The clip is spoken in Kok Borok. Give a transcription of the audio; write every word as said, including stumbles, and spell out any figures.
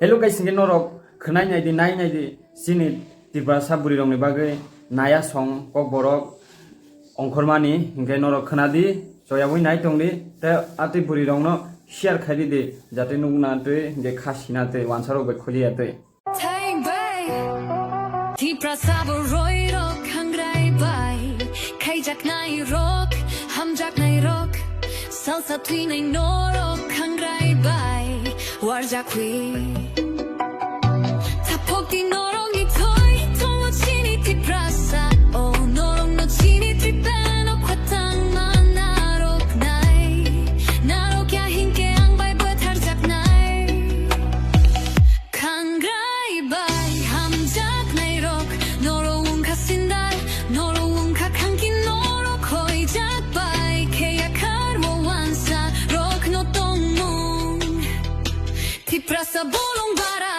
Hello guys, hinkhe norok khwnai naidi, nai naidi, chini Tiprasa bwrwi rokni bagwi naya song kokborok ongkhormani, hinkhe norok khwnadi, choyagwi nai tongdi, tei atwi bwrwi rokno share khaidi di, jate nukna twi, hinkhe kha sina twi, wansarok bai khuliya twi. Thai bai, Tiprasa boroi rok khangrai bai, khaijaknai rok, hamjaknai rok, salsa twinai norok khangrai bai, warjakwi. Thapokdi norokni thoi tongo chini Tiprasa, o norokno chini Tripura no khwtang manna rok nai, narok ya hinkhe ang bai bwtharjaknai. Khangrai bai hamjaknai rok, norok wngkha sindar, norok wngkha khangki, norok khoijak bai khe yakhar o wansa rokno tongmung. Tiprasa bolong bara